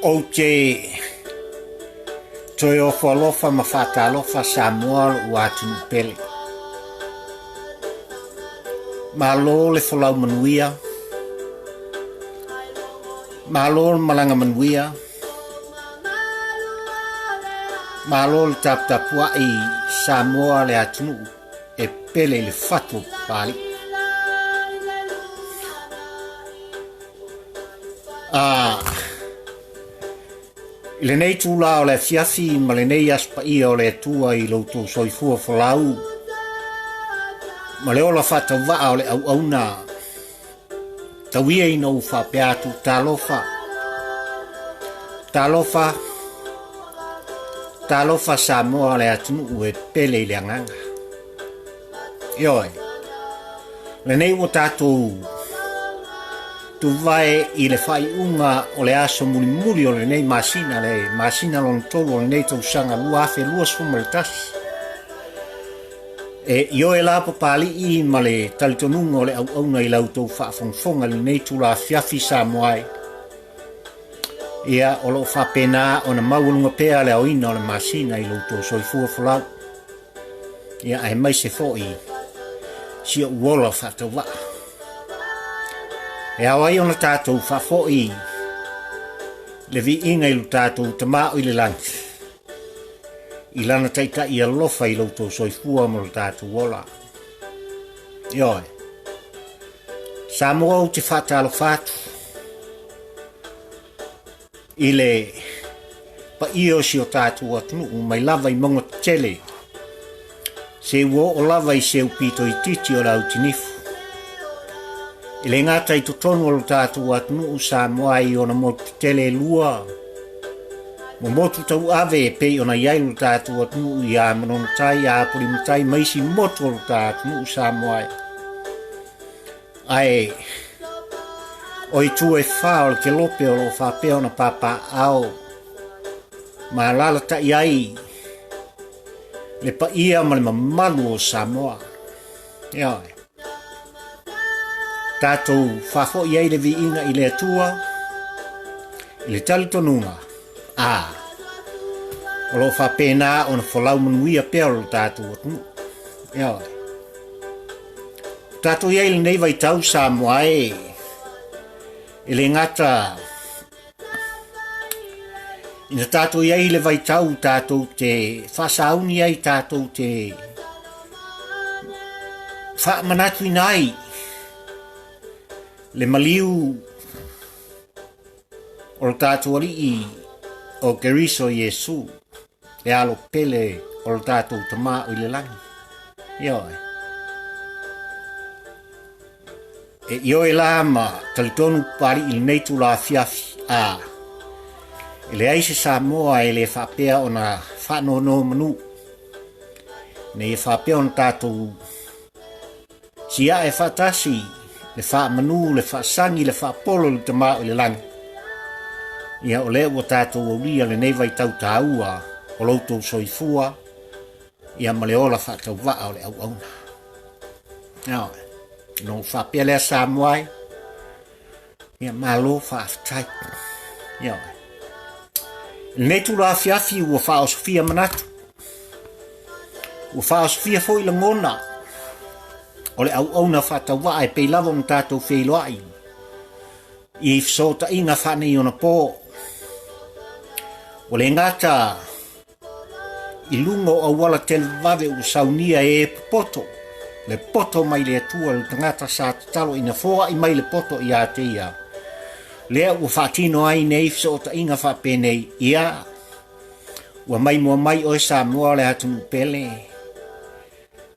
Ou te toe ofo alofa ma faatalofa Samoa lo'u atunuu pele. Malo le folau manuia, malo le malaga manuia, malo le taputapua'i Samoa le atunuu e pele i le fatu o Papalii. I lenei itula o le afiafi ma lenei aso paia o le Atua i lo outou soifua folau ma le ola faatauvaa o le auauna, tau ia ina ou faapea atu, talofa, talofa, talofa Samoa le atunuu e pele i le agaga. Ioe, lenei ua tatou tuvae i le faaiuga o le aso mulimuli o lenei masina, le masina lona tolu o lenei tausaga 2021. E ioe la Papalii ma le talitonuga o le auauna i la outou faafogafoga i lenei itula afiafi Samoa e. Ia, o lo o faapena ona maualuga pea le aoina o le masina i lo outou soifua folau. Ia, aemaise foi si ou ola faatauvaa. E ao ai ona tatou faafoi le viiga i lo tatou Tama o i le lagi, i lana taitai alofa i lo outou soifua ma lo tatou ola. Ioe, Samoa ou te faatalofa atu i le paia o si o tatou atunuu mai lava i mauga tetele se ua oo lava i se upito itiiti o le autinifu. E le gata i totonu o lo tatou atunuu Samoa i ona motu tetele e lua, ma motu tauave e pei ona i ai lo tatou atunuu i Manonotai, Apolimatai ma isi motu o lo tatou atunuu Samoa. Ae o itu e fā o le kelope o lo o faapea ona papaaao ma alaalatai ai le paia ma le mamalu o Samoa. Ioe. Tatou faafoi ai le viiga i le Atua i le talitonuga a o lo o faapena ona folau manuia pea o lo tatou atunuu. Ioe. Tatou i ai i lenei vaitau Samoa e, e le gata ina tatou i ai i le vaitau tatou te faasauni ai tatou te faamanatuina ai le maliu o lo tatou Alii o Keriso Iesu. Le alo pele o lo tatou Tama o i le lagi. Ioe. E ioe la ma talitonu Papalii i lenei itula afiafi, a e leai se Samoa e le faapea ona faanonomanu, ina ia faapea ona tatou Siae faatasi le faamanu, le faasagi, le faapolo i le Tama o i le lagi. Ia, o lea ua tatou aulia lenei vaitau taua o lo outou soifua, ia ma le ola faatauvaa o le auauna. Ioe, ona ou faapea lea Samoa e, ia malo faafetai. Ioe. I lenei itula afiafi ua faaosofia manatu, ua faaosofia foi lagona o le auauna faatauvaa e pei lava ona tatou feiloai i fesootaiga faaneionapo. Ua le gata i luga o auala televave ua saunia e popoto le poto mai le Atua le tagata sa tatalo ina foai mai le poto ia te ia, lea ua faatino ai nei fesootaiga faapenei, ia, ua maimoa mai oe Samoa o le atunuu pele,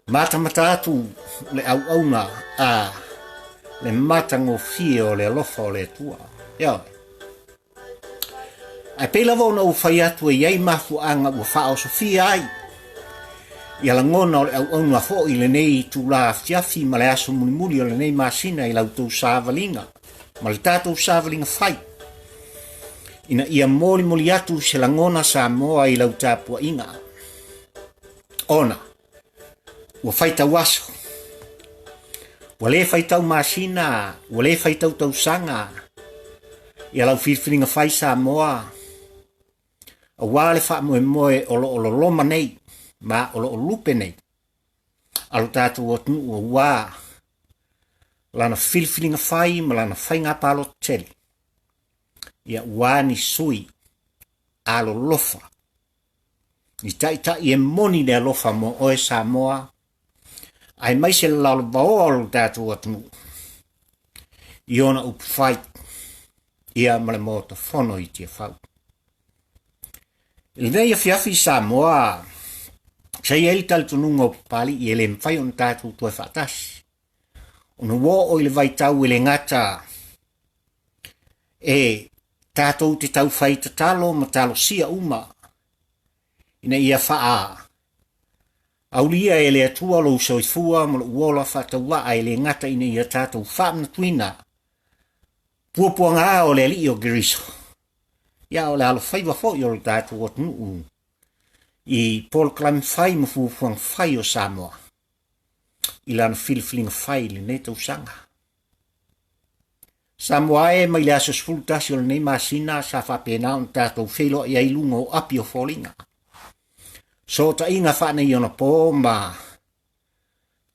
matamata atu le auauna a le matagofie o le alofa o le Atua. Ioe. Ae pei lava ona ou fai atu e i ai mafuaaga ua faaosofia ai ia lagona o le auauna foi i lenei itula afiafi ma le aso mulimuli o lenei masina i la outou savaliga ma le tatou savaliga fai, ina ia molimoli atu se lagona Samoa i lau tapuaiga, ona Ua faitau aso, ua le faitau masina, ua le faitau tausaga. Ia lau filifiliga fai Samoa, aua le faamoemoe o lo o loloma nei ma o lo o lupe nei a lo tatou atunuu aua lana filifiliga fai ma lana faiga palota tele, ia ua ni sui alolofa, ni taitai e moni le alofa mo oe Samoa, aemaise le lalovaoa o lo tatou atunuu i ona upufai ia ma le Maota Fono i Tiafau. I lenei afiafi Samoa, sa i ai le talitonuga o Papalii e le mafai ona tatou toe faatasi, ona ua oo i le vaitau e le gata e tatou te taufai tatalo ma talosia uma ina ia faa aulia e le Atua lou soifua ma lou ola faatauvaa e le gata ina ia tatou faamanatuina puapuaga o le Alii o Keriso, ia o le alofaiva foi o le tatou atunuu i polokalame fai ma fuafuaga fai o Samoa i lana filifiliga fai i lenei tausaga. Samoa e, mai le aso 11 o lenei masina sa faapena ona tatou feiloai ai i luga o api o foliga. Sootaiga faaneionapo ma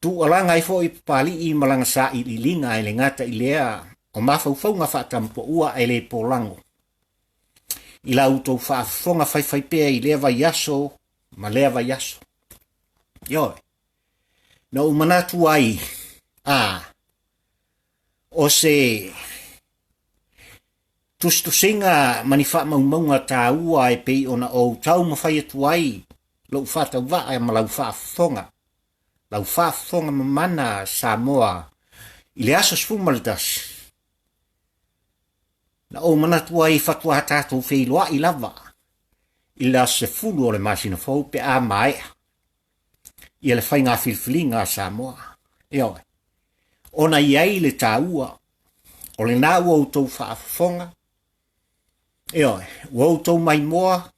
tuualaga ai foi Papalii ma lana sailiiliga e le gata i lea o mafaufauga faatamupoua ae le polago i la outou faafofoga faifaipea i lea vaiaso ma lea vaiaso. Ioe, na ou manatu ai, a, o se tusitusiga ma ni faamaumauga taua e pei ona ou taumafai atu ai lou faatauvaa ma lau faafofoga, lau faafofoga mamana Samoa i le aso 11, na ou manatu ai faatoa tatou feiloai lava i le aso 10 o le masina fou pe a maea ia le faiga filifiliga a Samoa. Ioe, ona i ai le taua o lena ua outou faafofoga, ioe, ua outou maimoa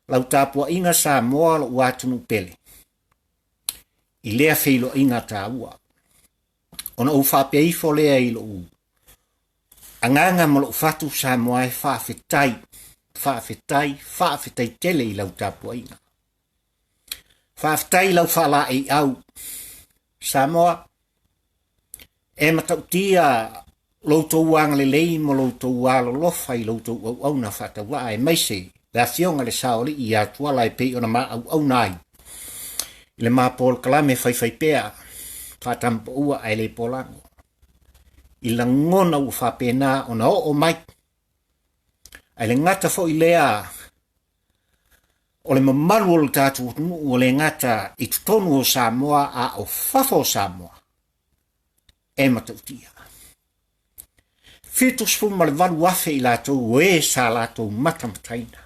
lau tapuaiga Samoa lou atunuu pele i lea feiloaiga taua. Ona ou faapea ifo lea i lou agaga ma lou fatu Samoa e faafetai, faafetai, faafetai tele i lau tapuaiga. Faafetai i lau faalaeiau Samoa, e matautia lo outou agalelei ma lo outou alolofa i lo outou auauna faatauvaa, aemaise le afioga i le Saoalii ia Tuala e pei ona ma auauna ai i le ma polokalame faifaipea faatamupoua ae le polago i lagona ua faapena ona oo mai. Ae le gata foi lea o le mamalu o le tatou atunuu ua le gata i totonu o Samoa a o fafo o Samoa e matautia. 78,000 i latou o e sa latou matamataina,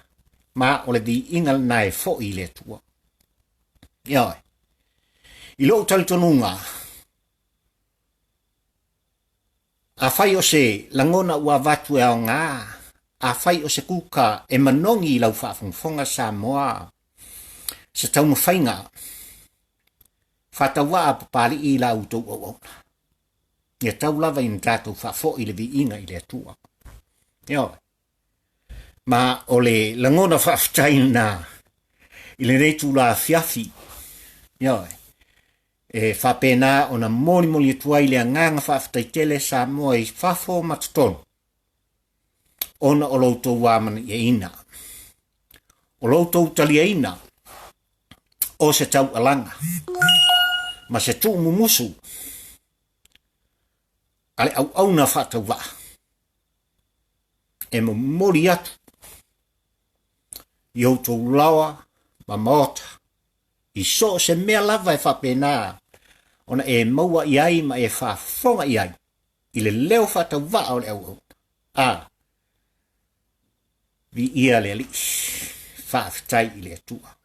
ma o le viiga lena e foi i le Atua. Ioe. I lou talitonuga, Afai o se lagona ua avatu e aoga, afai o se kuka e manogi i lau faafogafoga Samoa, se taumafaiga faatauvaa Papalii i la outou auauna. Ia tau lava ina tatou faafoi le viiga i le Atua. Ioe. Ma o le lagona faafetai lena i lenei itula afiafi. Ioe. E faapena ona molimoli atu ai le agaga faafetai tele Samoa i fafo ma totonu ona o lo outou amanaiaina, o lo outou taliaina o se taualaga ma se tuumumusu a le auauna faatauvaa e momoli atu i outou laoa ma maota i so o se mea lava e faapena ona e maua i ai ma e faafofoga i ai i le leo faatauvaa o le auauna. A, viia le Alii, faafetai i le Atua.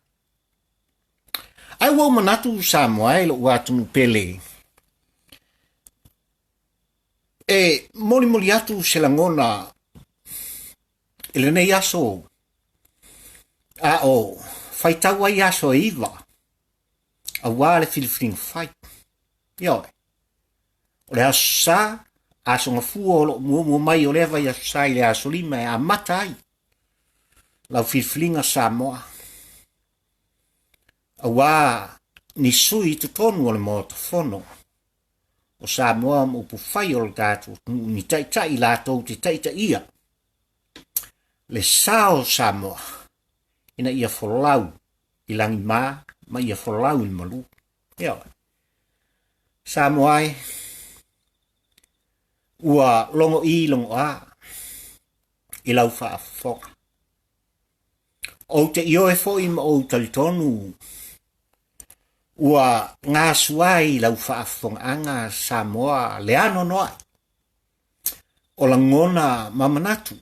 Ae ua ou manatu Samoa e lou atunuu pele, e molimoli atu se lagona i lenei aso a o faitau ai aso e 9 aua le filifiliga fai. Ioe, o le aso Sa, Aso Gafua o lo o muamua mai o lea vaiaso sa i le aso 5 e amata ai lau filifiliga Samoa, auā ni sui i totonu o le Maota Fono o Samoa ma upufai o le tatou atunuu, ni taitai latou te taitaia le sa o Samoa ina ia folau i lagima ma ia folau i le malu. Ioe. Samoa e, ua logo i logo a i lau faafofoga. Ou te ioe foi ma ou talitonu ua gasua ai lau faafofogaaga Samoa le anoanoai o lagona ma manatu,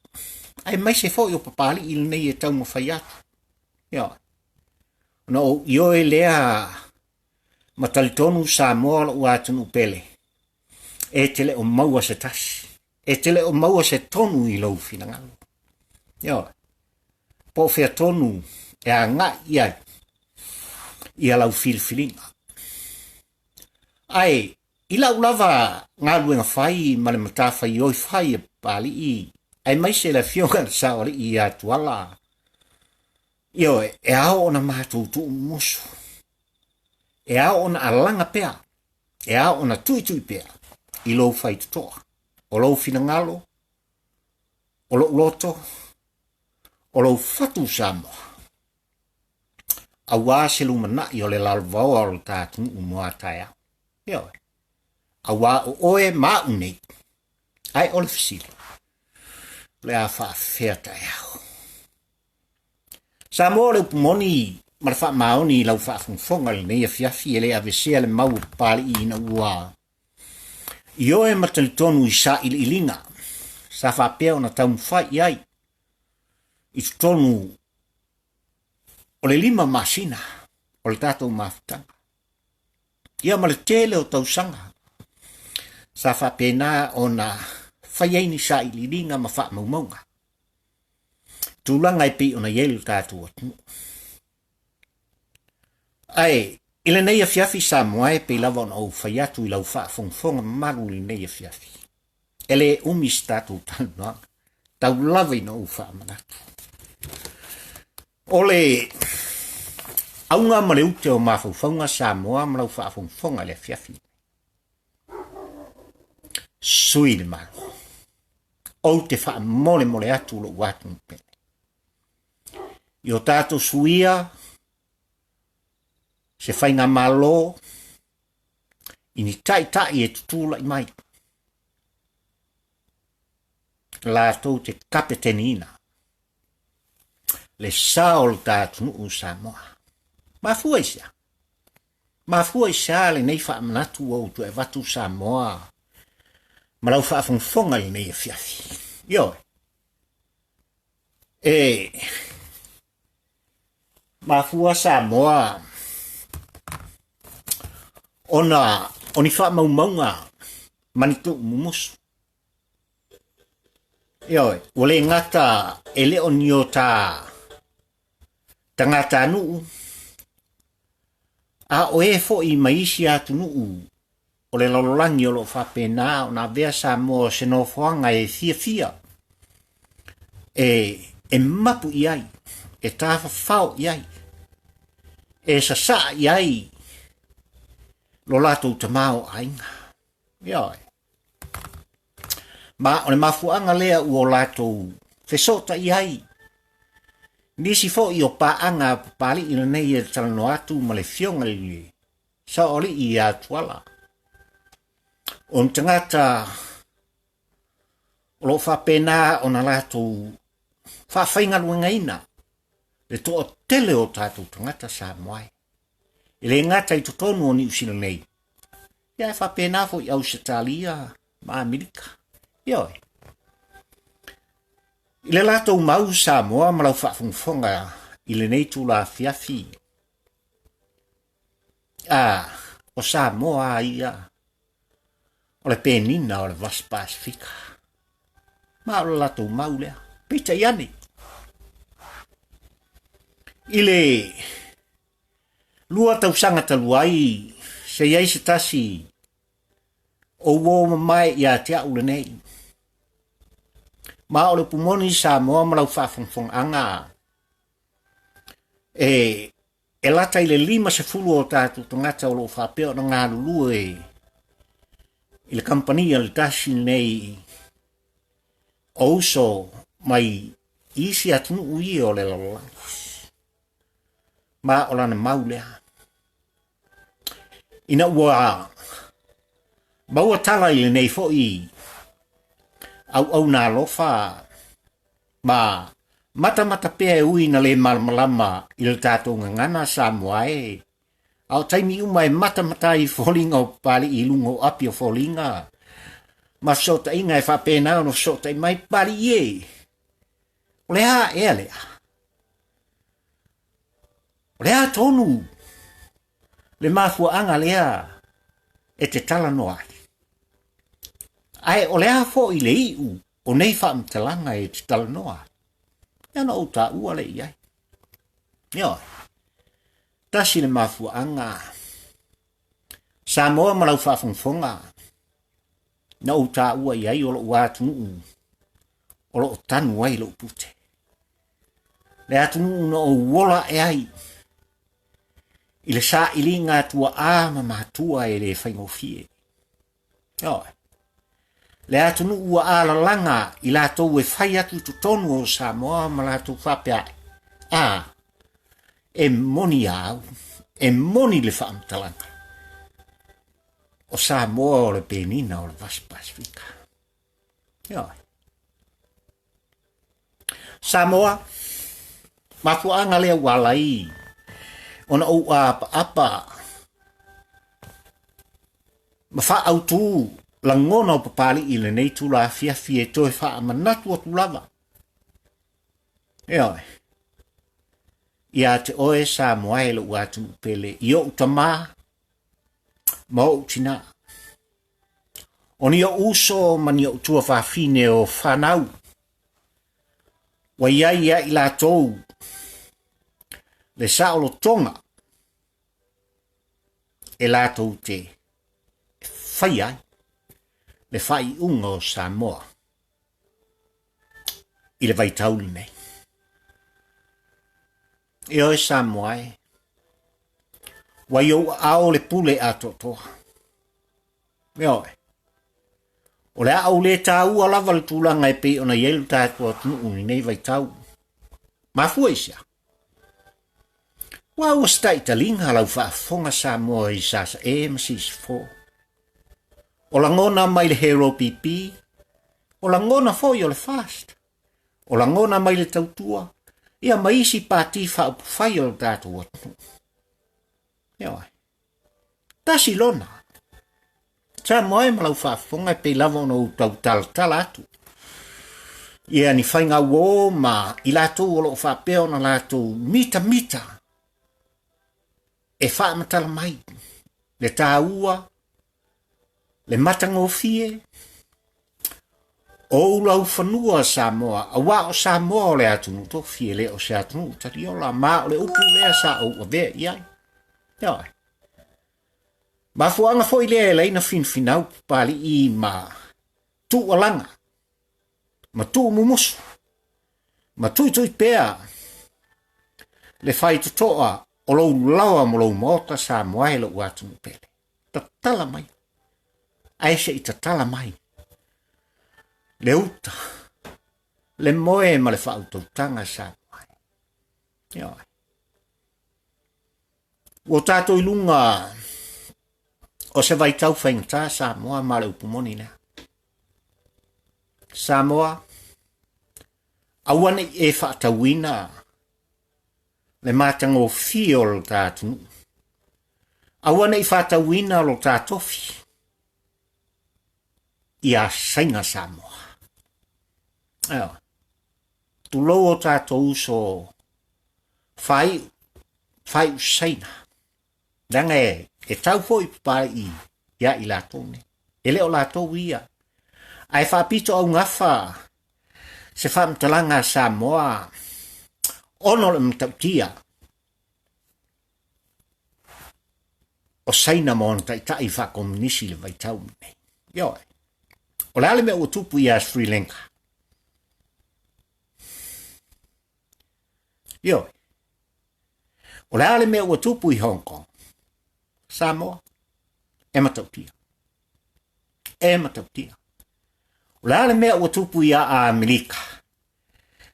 aemaise foi o Papalii lenei e taumafai atu. Ioe. Ona ou ioe lea ma talitonu Samoa lou atunuu pele, e te le o maua se tasi, e te le o maua se tonu i lou finagalo. Ioe. Po o fea tonu e agai i ai ia lau filifiliga. Ae i lau lava galuega fai ma le matafaioi fai a Papalii, aemaise le afioga i le Saoalii ia Tuala, ioe, e ao ona matou tuumumusu, e ao ona alaga pea, e ao ona tuitui pea i lou faitotoa, o lou finagalo, o lou loto, o lou fatu Samoa, auā se lumanai o le lalovaoa o le ta atunuu mo a taeao. Ioe. Auā o oe ma a'u nei, ae o le fesili, o le a faafefea taeao? Samoa o le upu moni ma le faamaoni i lau faafogafoga i lenei afiafi e le avesea le mau o Papalii ina ua ioe ma talitonu i sailiiliga sa faapea ona taumafai i ai i totonu o le 5 masina o le tatou mafutaga. Ia ma le tele o tausaga sa faapena ona fai ai ni sailiiliga ma faamaumauga tulaga e pei ona i ai lo tatou atunuu. Ae i lenei afiafi Samoa e pei lava ona ou fai atu i lau faafogafoga mamalu i lenei afiafi, e le umi se tatou talanoaga, tau lava ina ou faamanatu. O le auga ma le ute o mafaufauga Samoa ma lau faafogafoga i le afiafi, sui le Malo. Ou te faamolemole atu lou atunuu pele i o tatou suia se faigamalo i ni taitai e tutulai mai latou te kapeteniina le sa o le ta atunuu o Samoa. Mafua i sea? Mafua i sea lenei faamanatu ua ou toe avatu Samoa ma lau faafogafoga i lenei afiafi? Ioe. E mafua Samoa ona o ni faamaumauga ma ni tuumumusu. Ioe, ua le gata e le o ni o ta tagatanuu, a o e foi mai isi atunuu o le lalolagi o lo o faapena ona avea Samoa o se nofoaga e fiafia e mapu i ai, e tafafao i ai, e sasaa i ai lo latou tamaoaiga. Ioe. Ma o le mafuaaga lea ua o latou fesootai ai nisi foi o paaga a Papalii lenei e talanoa atu ma le Afioga i le Saoalii ia Tuala. O ni tagata o lo o faapena ona latou faafaigaluegaina le toatele o tatou tagata Samoa e. E le gata i totonu o Niu Sila nei, ia e faapena foi i Ausetalia ma Amerika. Ioe. I le latou mau Samoa ma lau faafogafoga i lenei itula afiafi, a, o Samoa a ia, o le penina o le Vasi Pasifika. Ma o le latou mau lea. Peitai ane, i le 2 tausaga talu ai, se i ai se tasi O uo mamae ia te au lenei. Ma o le upu moni Samoa ma lau faafogafogaaga e e lata i le 50 o tatou tagata o lo o faapea ona galulue i le kamupani a le tasi lenei o uso mai isi atunuu ia o le lalolagi. Ma o lana mau lea. Ina ua maua tala i lenei foi auauna alofa ma matamata pea e ui ina le malamalama i le tatou gagana Samoa e, a o taimi uma e matamata ai i foliga o Papali'i i luga o api o foliga ma fesootaiga e faapena ona fesootai mai Papali'i e, o le a ea lea? O le a tonu le mafuaaga lea e te talanoa ai? Ae o le a foi le iu o nei faamatalaga e te talanoa ai? Ia ona ou taua lea i ai. Ioe. Tasi le mafuaaga Samoa ma lau faafogafoga na ou taua i ai o lou atunuu o loo tanu ai lou pute. Le atunuu na ou ola ae ai i le sailiga a tuaa ma matua e le faigofie. Ioe. Le atunuu ua alalaga i latou e fai atu i totonu o Samoa ma latou faapea ae, a, e moni a au, e moni le faamatalaga. O Samoa o le penina o le Vasi Pasifika. Ioe. Samoa, mafuaaga lea ua ala ai ona ou apaapa ma faaautu lagona o Papali'i i lenei itula afiafi e toe faamanatu atu lava. Ioe. Ia te oe Samoa e lou atunuu pele i ou tamā ma ou tinā. O ni ou uso ma ni ou tuafafine o fanau, ua i ai ia i latou le saolotoga e latou te faia ai le faaiuga o Samoa i le vaitau lenei. E oe Samoa e, ua i ou aao le pule atoatoa. Ioe. O le a ou le taua lava le tulaga e pei ona i ai lo tatou atunuu i lenei vaitau. Mafua i se a? Ua ua se taitaliga lau faafofoga Samoa i Sasae ma Sisifo. O lagona mai le Hero PP, o lagona foi o le FAST, o lagona mai le Tautua, ia ma isi pati faaupufai o lo tatou atunuu. Ioe. Tasi lona. Samoa e ma lau faafofoga e pei lava ona ou tautalatala atu. Ia ni faiga uō ma i latou o lo o faapea ona latou mitamita e faamatala mai le taua, le matagofie o ou laufanua Samoa, aua o Samoa o le atunuu tofi e le o se atunuu taliola, ma o le upu lea sa ou avea i ai. Ioe. Mafuaaga foi lea e laina finafinau Papali'i ma tuualaga ma tuumumusu ma tuitui pea le faitotoa o lou laoa ma lou maota Samoa e lou atunuu pele. Tatala mai. Ae se i tatala mai le uta, le moe ma le faautautaga Samoa. Ioe. Ua tatou i luga o se vaitau faigata Samoa ma le upu moni lea. Samoa, aua ne i e faatauina le matagofie o lo ta atunuu. Aua ne i faatauina lo ta tofi ia Saina Samoa. Ioe. Tulou o tatou uso faaiu, faaiu Saina. Leaga e, e tau foi Papali'i ia i latou nei. E le o latou ia. Ae faapito augafa se faamatalaga a Samoa ona o le matautia o Saina ma ona taitai faakomunisi i le vaitau lenei. Ioe. O le a le mea ua tupu ia Sri Lanka? Ioe. O le a le mea ua tupu i Hong Kong? Samoa. E matautia. E matautia. O le a le mea ua tupu ia Amerika?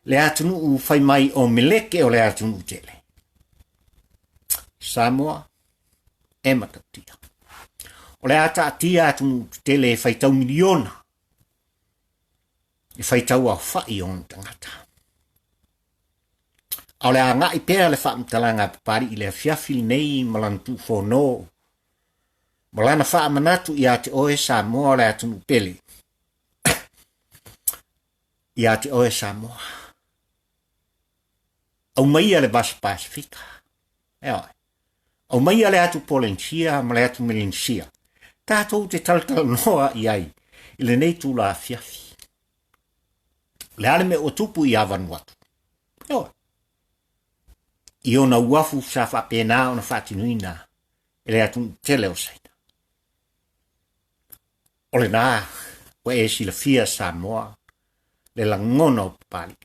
Le atunuu fai mai o Meleke o le atunuu tele. Samoa, e matautia. O le a taatia atunuu tetele e faitau miliona e faitau aofai ona tagata. A o le agai pea le faamatalaga a Papalii i le afiafi lenei ma lana tuufono ma lana faamanatu ia te oe Samoa o le atunuu pele. Ia te oe Samoa. Aumaia le Vasa Pasifika. Ioe. Aumaia le atu Polenisia ma le atu Melenisia. Tatou te talatalanoa i ai i lenei tula afiafi. O le a le mea ua tupu ia Vanuatu? Ioe. I ona uafu sa faapena ona faatinoina e le atunuu tele o Saina. O lena ua e silafia Samoa le lagona o Papalii.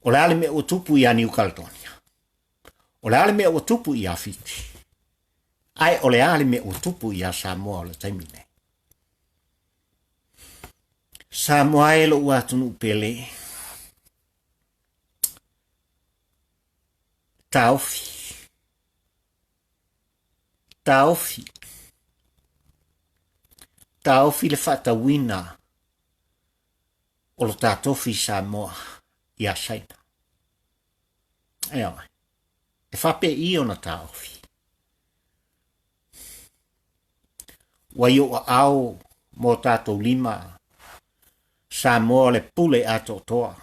O le a le mea ua tupu ia New Caledonia? O le a le mea ua tupu ia Fiti? Ae o le a le mea ua tupu ia Samoa o le taimi nei? Samoa e lou atunuu pele. Taofi. Taofi. Taofi le faatauina o lo ta tofi Samoa ia Saina. Ioe. E faapei ona taofi. Ua i ou aao mo tatou lima Samoa le pule atoatoa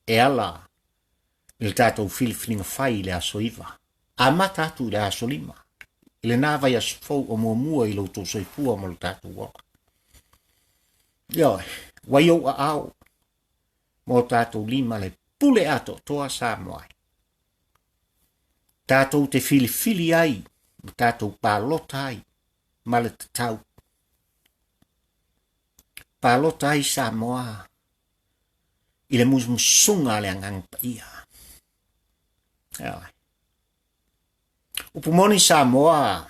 e ala i le tatou filifiliga fai i le aso 9. Amata atu i le aso 5 i lena vaiaso fou o muamua i lo outou soifua ma lo tatou ola. Ioe, ua i ou aao mo tatou lima le pule atoatoa Samoa ai. Tatou te filifili ai ma tatou palota ai ma le tatau. Palota ai Samoa i le musumusuga a le Agaga Paia. Ioe. Upu moni Samoa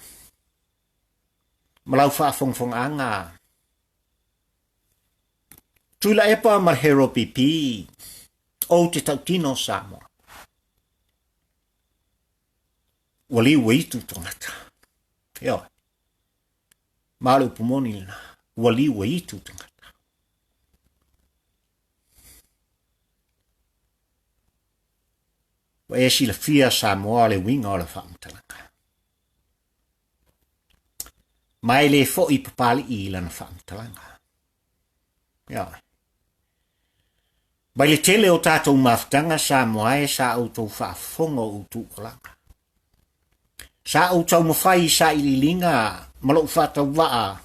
ma lau faafogafogaaga Tuilaepa ma le Hero BP ou te tautino Samoa. Ua liu ua itu tagata. Ioe. Ma o le upu moni lena. Ua liu ua itu tagata. Ua e silafia Samoa le uiga o le faamatalaga. Ma e le foi Papalii i lana faamatalaga. Ioe. Mai le tele o tatou mafutaga Samoa e sa outou faafofoga o ou tuualaga. Sa ou taumafai i sailiiliga ma lou faatauvaa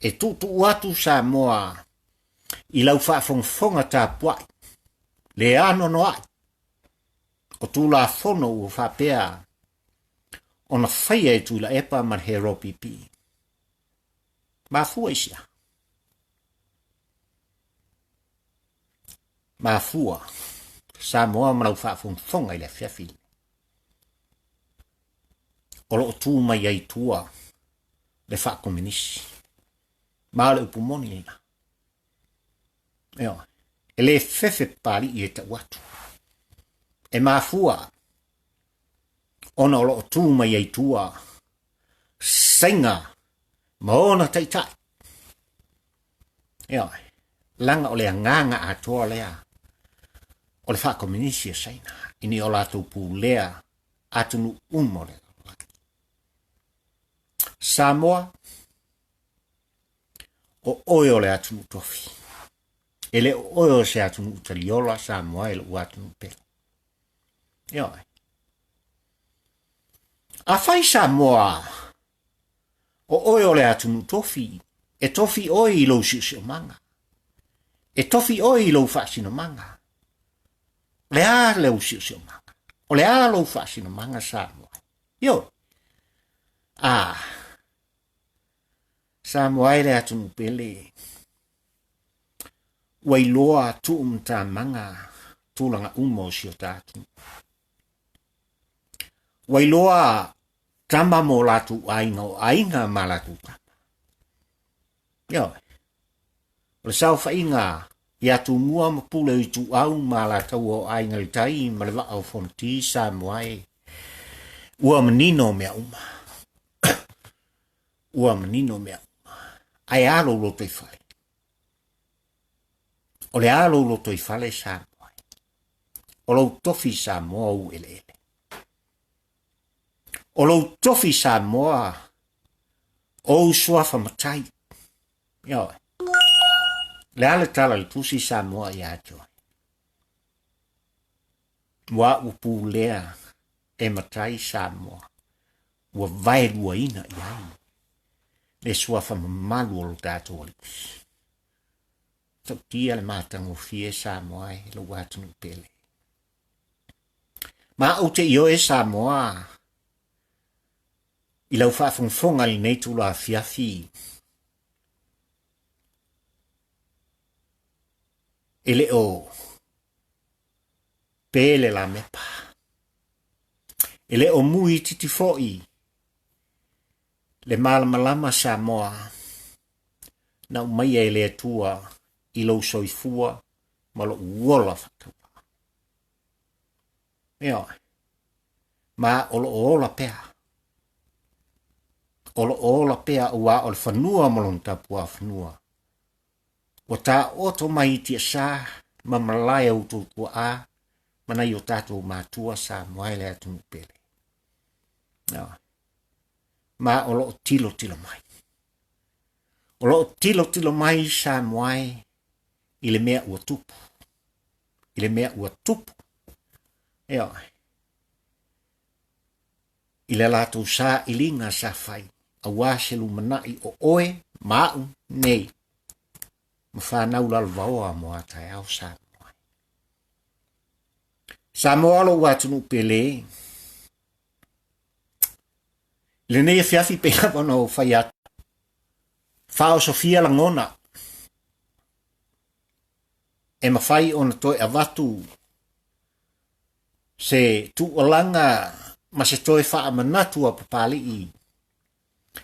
e tuutuu atu Samoa i lau faafogafoga tapuai, le anoanoai o Tulafono ua faapea ona faia e Tuilaepa ma le Hero PP. Mafua i se a? Mafua Samoa ma lau faafogafoga i le afiafi o lo o tu mai ai tua le faakominisi. Ma o le upu moni lena. Ioe. E le fefe Papalii e tau atu. E mafua ona o lo o tu mai ai tua Saina ma ona taitai. Ioe. Leaga o le agaga atoa lea o le faakominisi a Saina ina ia o latou pulea atunuu uma o le lalolagi. Samoa, o oe o le atunuu tofi. E le o oe o se atunuu taliola Samoa e lou atunuu pele. Ioe. Afai Samoa, o oe o le atunuu tofi, e tofi oe i lou siosiomaga. E tofi oe i lou faasinomaga. O le a lou siosiomaga? O le a lou faasinomaga Samoa? Ioe. Ah. Samoa e le atunuu pele. Ua iloa tuu matamaga tulaga uma o si o ta atunuu. Ua iloa tama mo latou aiga o aiga ma latou tama. Ioe. O le saofaiga ia Tumua ma Pule o Ituau ma Alataua o Aiga i le Tai ma le Vaa o Fonoti Samoa e, ua manino mea uma. Ua manino mea uma. Ae a lou lotoifale? O le a lou lotoifale Samoa? O lou tofi Samoa ou eleele. O lou tofi Samoa ou suafa matai. Ioe. Le a le tala le tusi Samoa ia te oe. Ua ua pulea e matai Samoa. Ua vaeluaina i ai le suafa mamalu o lo tatou alii. Tautia le matagofie Samoa e lou atunuu pele. Ma ou te ioe Samoa i lau faafogafoga i lenei itula afiafi e le o pe le lamepa, e le o mui itiiti foi le malamalama Samoa na aumaia e le Atua i lou soifua ma lou ola faatauvaa. Ioe. Ma o lo o ola pea. O lo o ola pea aua o le fanua ma lona tapuafanua. Ua taoto mai i tiasa ma malae a outou tuaa ma nai o tatou matua Samoa e le atunuu pele. Ioe. Ma o lo o tilotilo mai. O lo o tilotilo mai Samoa e i le mea ua tupu. I le mea ua tupu. Ioe. I le latou sailiga sa fai, aua se lumanai o oe ma au nei, ma fanau lalovaoa mo a taeao Samoa. Samoa lou atunuu pele, i lenei afiafi pei lava ona ou fai atu, faaosofia lagona, e mafai ona toe avatu se tuualaga ma se toe faamanatu a Papalii,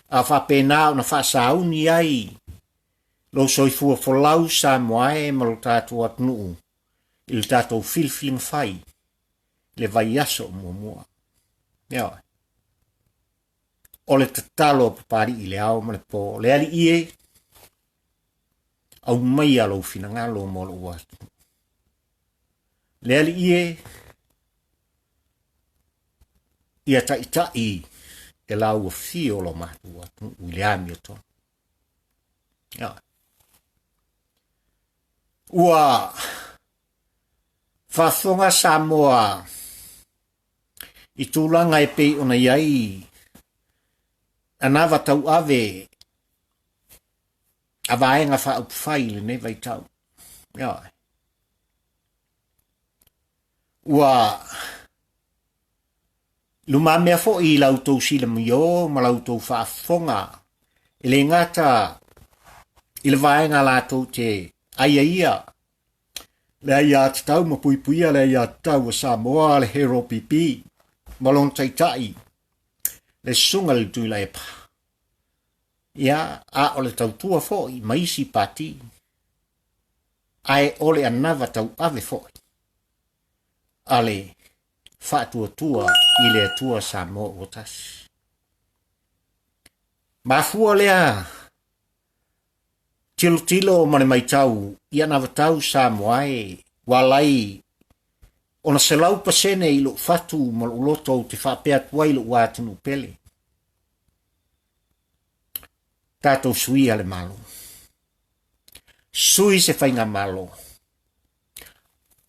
a faapena ona faasauni ai lou soifua folau Samoa e ma lo tatou atunuu i le tatou filifiliga fai i le vaiaso o muamua. Ioe. O le tatalo a Papalii i le ao ma le po, le alii e, aumaia lou finagalo mo lou atunuu. Le alii e, ia taitai e laua fio lo matou atunuu i le amiotonu. Ua faafofoga Samoa i tulaga e pei ona i ai anava tauave a Vaega Faaupufai i lenei vaitau. Ioe. Ua lumamea foi i la outou silamiō ma la outou faafofoga e le gata i le vaega latou te aiaia le aiatatau ma puipuia le aiatatau a Samoa le Hero PP ma lona taitai le Susuga i le Tuilaepa. Ia, a o le tautua foi ma isi pati, ae o le anava tauave foi a le Faatuatua i le Atua Samoa ua tasi. Mafua lea tilotilo ma le maitau i anavatau Samoa e ua alai ona 100% i lou fatu ma lou loto ou te faapea atu ai lou atunuu pele. Tatou suia le Malo. Sui se faigamalo.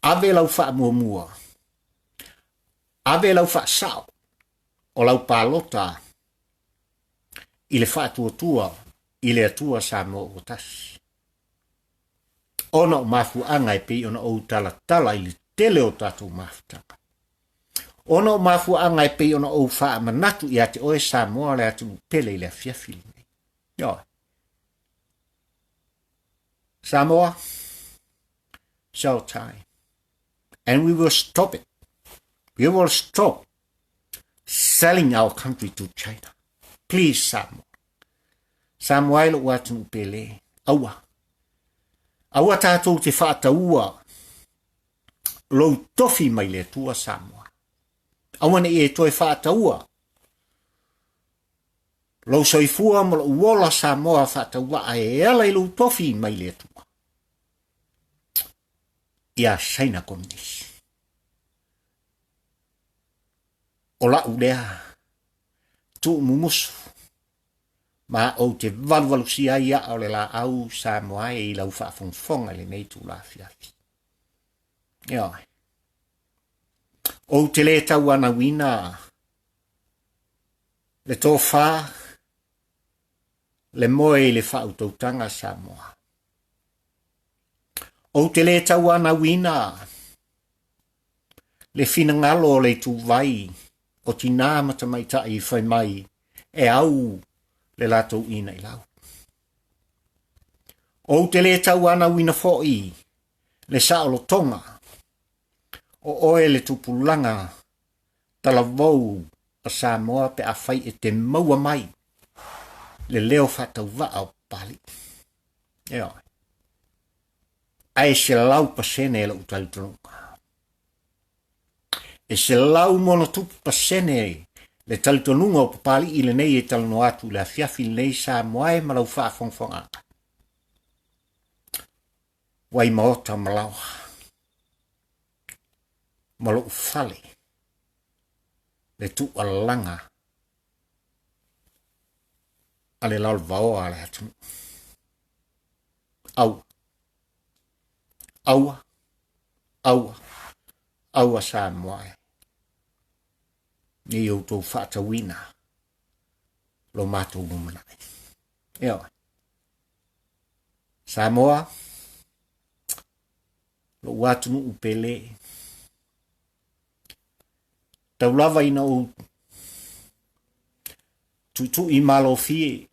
Ave lau faamuamua. Ave lau faasao o lau palota i le faatuatua i le Atua Samoa ua tasi. Ona o mafuaaga e pei ona ou talatala i le tele o tatou mafutaga. Ona o mafuaaga e pei ona ou faamanatu ia te oe Samoa le atunuu pele i le afiafi lenei. Ioe. Samoa, it's our time. And we will stop it. We will stop selling our country to China. Please, Samoa. Samoa e lou atunuu pele. Aua. Aua tātou te whaataua lou tofi mai le Atua Samoa. Aua ne i e toe whaataua lou soifua ma lou ola Samoa faatauvaa e ala i lou tofi mai le Atua. Ia Saina Komunisi. O lau lea tuumumusu ma ou te valuvalusia ai aa o le laau Samoa e i lau faafogafoga i lenei itula afiafi. Ioe. Ou te le tauanauina le tofa le moe i le faautautaga Samoa. Ou te le tauanauina le finagalo o le ituvai o tinā ma tamaitai i fai mai e au le latou ina i lau. Ou te le tauanauina foi le saolotoga o oe le tupulaga talavou a Samoa pe afai e te maua mai le leo faatauvaa o Papalii. Ioe. Ae 100% lou talitonuga. E 100+ le talitonuga o Papalii lenei e talanoa atu i le afiafi lenei Samoa e ma lau faafogafogaaga. Waimaota ma laoa ma lou fale le tuualalaga a le lalovaoa a le atunuu. Aua, aua, aua, aua Samoa e. Ne i outou faatauina lo matou lumanai. Ioe. Samoa, lou atunuu pele, tau lava ina ou tuitui malofie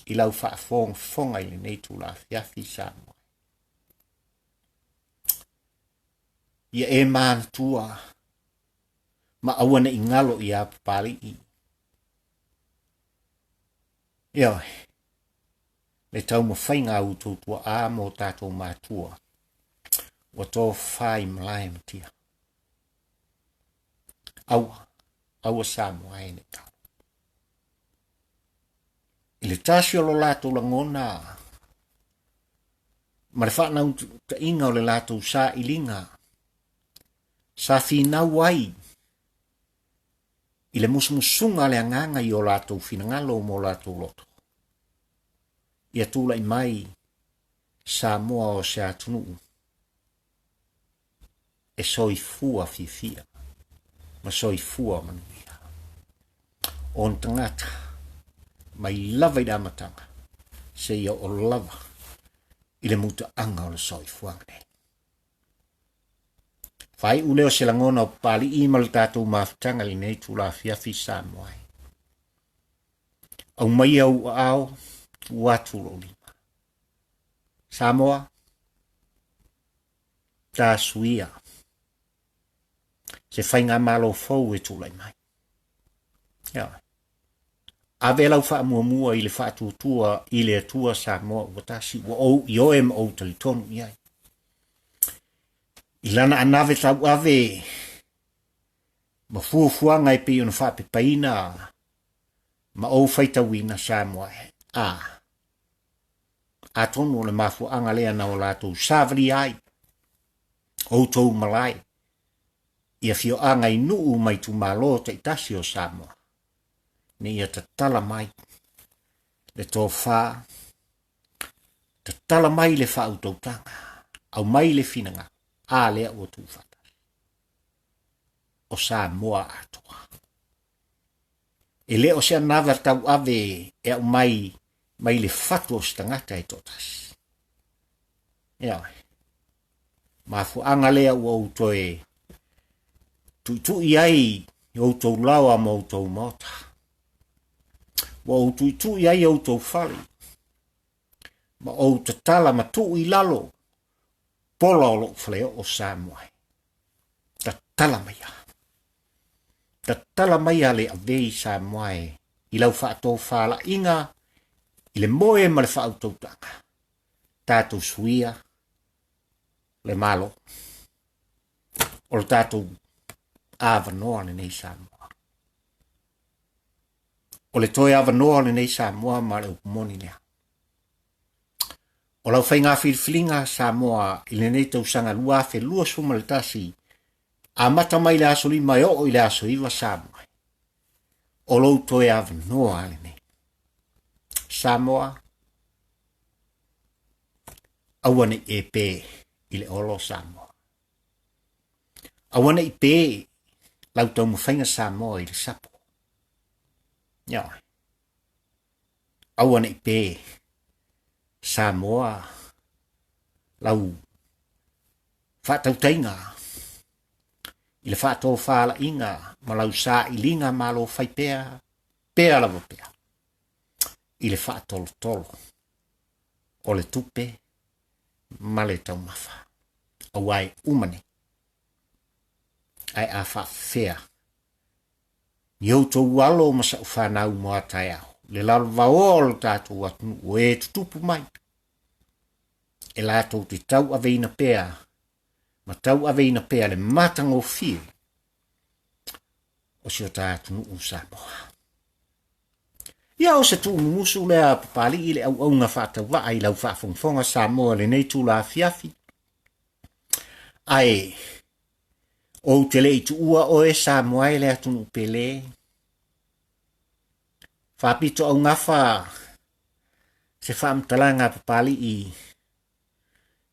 i lau faafogafoga i lenei itula afiafi Samoa. Ia e manatua ma aua ne i galo iā Papalii. Ioe, le taumafaiga a outou tuaa ma o tatou matua, ua tofa i malae ma tia. Aua, aua Samoa e ne tau. I le tasi o lo latou lagona ma le faanautaiga o le latou sailiga, sa finau ai i le musumusuga a le Agaga i o latou finagalo ma o latou loto. Ia tulai mai Samoa o se atunuu e soifua fiafia ma soifua manuia. Ona tagata mai lava i le amataga seia oo lava i le mutaaga o le soifuaga nei. Faaiu lea o se lagona o Papalii ma le tatou mafutaga i lenei itula afiafi Samoa ai. Aumaia ou aao, tuu atu lou lima. Samoa, tasuia se faigamalo fou e tulai mai. Ioe. Ave lau faamuamua i le faatuatua i le Atua Samoa ua tasi, ua ou ioe ma ou talitonu i ai. I lana anave tauave ma fuafuaga e pei ona faapepaina ma ou faitauina Samoa e. A, atonu o le mafuaaga lea na o latou savalia ai outou malae i afioaga i nuu ma itumalo taitasi o Samoa, ina ia tatala mai le tofa, tatala mai le faautautaga, aumai le finagalo, a lea ua tuufaatasi o Samoa atoa. E le o se anava tauave e aumai mai le fatu o se tagata e toatasi. Ioe. Mafuaaga lea ua ou toe tuitui ai i outou laoa ma outou maota. Ua ou tuitui ai outou fale. Ma ou tatala ma tuu i lalo pola o lou faleoo Samoa e. Tatala maia. Tatala maia le avei Samoa e i lau faatofalaiga i le moe ma le faautautaga. Tatou suia le Malo. O le tatou avanoa lenei Samoa. O le toe avanoa lenei Samoa ma le upu moni lea. O lau faiga filifiliga Samoa i lenei tausaga 2021, amata mai le aso 5 e oo i le aso 9 Samoa. O lou toe avanoa lenei. Samoa, aua ne i e pē i le olo Samoa. Aua ne i pē lau taumafaiga Samoa i le sapo. Ioe. Aua ne i pē Samoa lau faatautaiga i le faatofalaiga ma lau sailiga malo fai pea, pea lava pea i le faatolotolo o le tupe ma le taumafa. Aua e uma nei. Ae a faafefea ni outou alo ma sa'u fanau mo a taeao, le lalovaoa o lo tatou atunuu o e tutupu mai, e latou te tauaveina pea ma tauaveina pea le matagofie o si o ta atunuu Samoa. Ia o se tuumumusu lea Papalii le auauna faatauvaa i lau faafogafoga Samoa i lenei tula afiafi. Ae ou te le i tuua oe Samoa e le atunuu pele. Faapito augafa se faamatalaga a Papalii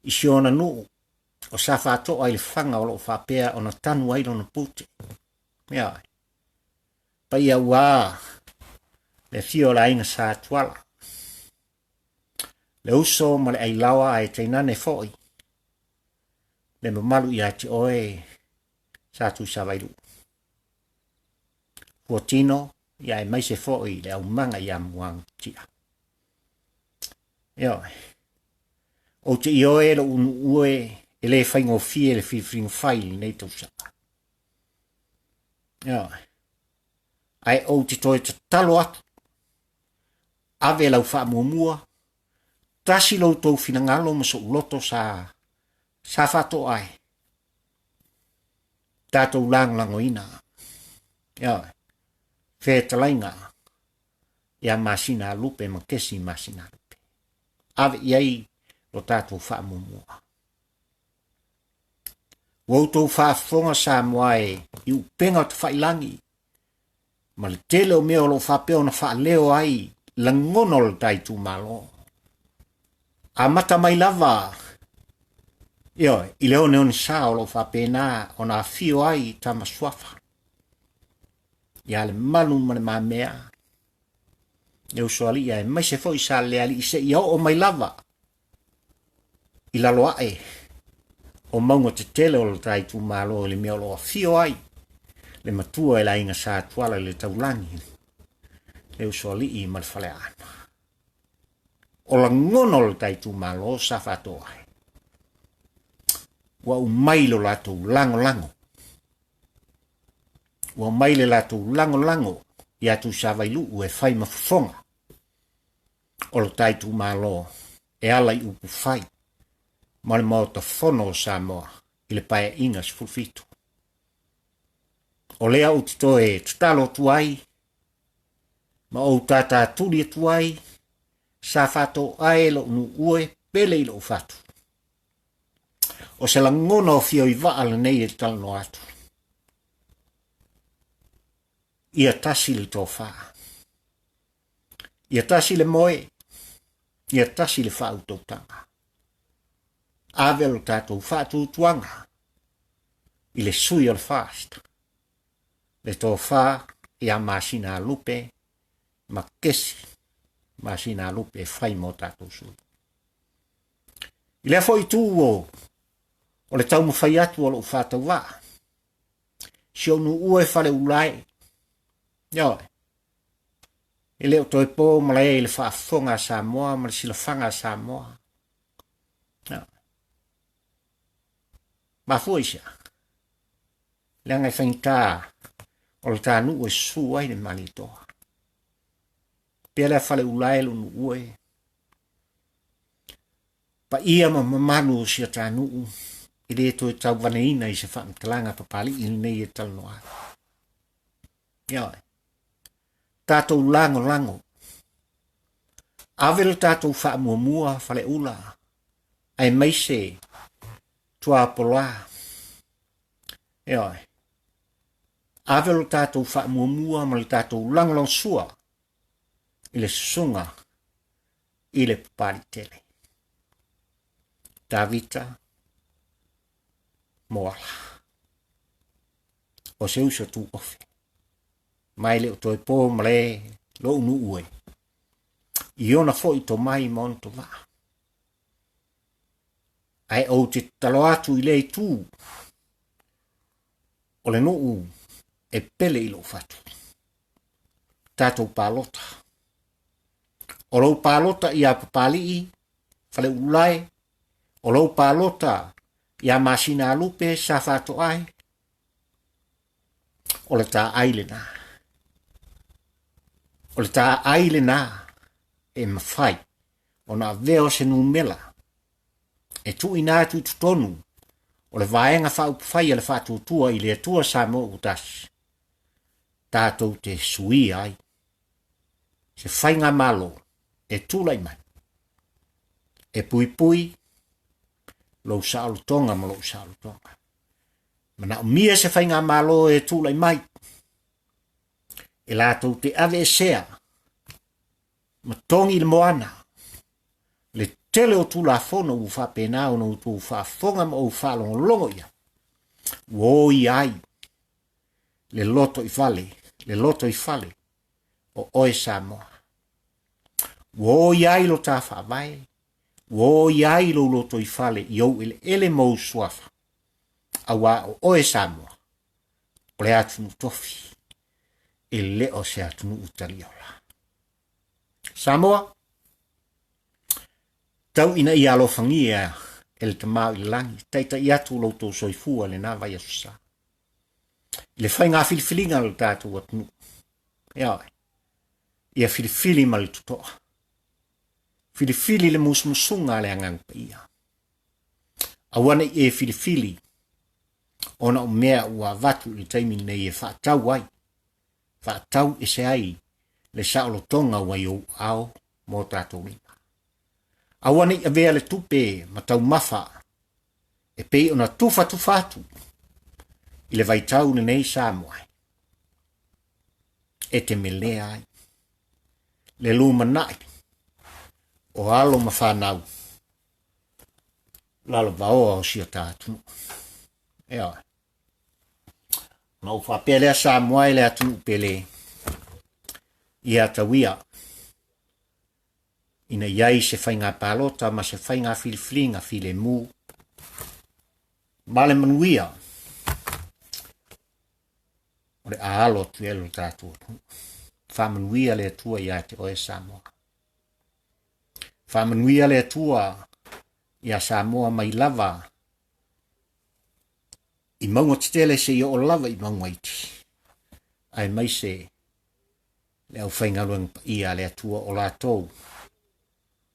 i si ona nuu o Safatoa i le faga o lo o faapea ona tanu ai lona pute. Ia, paia ua le afio o le aiga Sa Tuala, le uso ma le ailaoa ae tainane foi le mamalu ia te oe Sa Tuisavailuu. Fuatino ia aemaise foi le aumaga ia Muagututia. Ioe. Ou te ioe lou nuu e e le faigofie le filifiliga fai i lenei tausaga. Ioe. Ae ou te toe tatalo atu, ave lau faamuamua, tasi lo outou finagalo ma sou loto sa sa faatoa ai. Tatou lagolagoina. Ioe. Fetalaiga ia Masinalupe ma Kesi Masinalupe. Ave i ai lo tatou faamuamua. Ua outou faafofoga Samoa e i upega o tafailangi ma le tele o mea o lo o faapea ona faaleo ai lagona o le ta itumalo. Amata mai lava ioe, i le oneone sa o lo o faapena ona afio ai Tama Suafa ia Lemalu ma Le Mamea, le usoalii aemaise foi Salealii seia oo mai lava i lalo ae o mauga tetele o lo ta itumalo i le mea o lo o afio ai le matua i le aiga Sa Tuala i le taulagi, le usoalii ma le Faleaana. O lagona o lo ta itumalo sa faatoa ai. Ua umai lo latou lagolago. Ua mai le latou lagolago ia Tuisavailuu e fai ma fofoga o lo ta itumalo e ala i upu fai ma le Maota Fono o Samoa i le Paeaiga 17. O lea ou te toe tatalo atu ai ma ou tātātuli atu ai, sa faatoae lou nuu e pele i lou fatu. O se lagona o fia i vaa lenei e talanoa atu. Ia tasi le tofa. Ia tasi le moe. Ia tasi le faautautaga. Ave lo tatou faatuatuaga i le sui o le FAST, le tofa ia Masinalupe ma Kesi Masinalupe e fai mo tatou sui. I lea foi itu o, o le taumafai atu o lou faatauvaa, si ou nuu e Faleula e. Ioe. E le o toe po malae i le faafofoga a Samoa ma le silafaga a Samoa. Mafua i se a? Leaga e faigata o le ta nuu e susu ai le Malietoa. Pea lea Faleula e lou nuu e. Paia ma mamalu o si o ta nuu e le toe tauvaneina i se faamatalaga Papalii lenei e talanoa ai. Ioe. Tatou lagolago. Ave le tatou faamuamua Faleula aemaise Tuapolā. Ioe. Ave lo tatou faamuamua ma le tatou lagolagosua i le susuga i le Papaliitele. Tavita Moala. O se uso tu ofe. Ma e le o toe po ma le lou nuu e. I ona foi tomai ma ona tovaa. Ae ou te tatalo atu i lea itu o le nuu e pele i lou fatu. Tatou palota. O lou palota ia Papalii, Faleululae, o lou palota ia Masinalupe, Safatoae, o le taai lena. O le taai lena e mafai ona avea o se numela e tuuina atu i totonu o le Vaega Faaupufai a le Faatuatua i le Atua Samoa ua tasi, tatou te suia ai se faigamalo e tulai mai e puipui lou saolotoga ma lou saolotoga. Manaomia se faigamalo e tulai mai e latou te aveesea ma togi le moana le tele o Tulafono ua faapena ona outou faafofoga ma ou faalogologo i ai, ua oia ai le loto i fale, le loto i fale o oe Samoa. Ua oia ai lo ta faavae, ua oia ai lou loto i fale i ou eleele ma ou suafa, auā o oe Samoa, o le atunuu tofi, e le o se atunuu taliola. Samoa, tau ina ia alofagia e le Tama o i le lagi, taitai atu lo outou soifua i lena vaiaso sa. I le faiga filifiliga o le tatou atunuu. Ioe, ia filifili ma le totoa. Filifili le musumusuga a le Agaga Paia. Aua ne i e filifili ona o mea ua avatu i le taimi lenei e faatau ai, faatau ese ai le saolotoga ua i ou ao mo tatou lima. Aua ne i avea le tupe ma taumafa e pei ona tufatufa atu i le vaitau lenei Samoa e te melea ai le lumanai o alo ma fanau lalovaoa o si o ta atunuu. Ioe. Ona ou faapea lea Samoa e le atunuu pele, ia tauia ina i ai se faiga palota ma se faiga filifiliga filemu ma le manuia o le a alo atu ai lo tatou atunuu. Faamanuia le Atua ia te oe Samoa. Faamanuia le Atua ia Samoa mai lava i mauga tetele seia oo lava i mauga iti, aemaise le aufaigaluega paia a le Atua o latou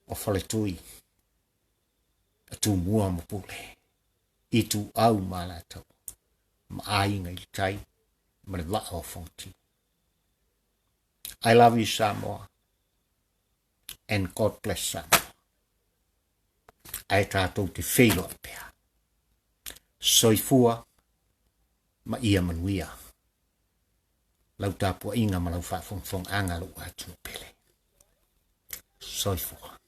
o Faletui, a Tumua ma Pule, Ituau ma Alataua, ma Aiga i le Tai ma le Vaa o Fonoti. I love you Samoa and God bless Samoa. Ae tatou te feiloai pea. Soifua ma ia manuia lau tapuaiga ma lau faafogafogaaga lou atunuu pele. Soifua.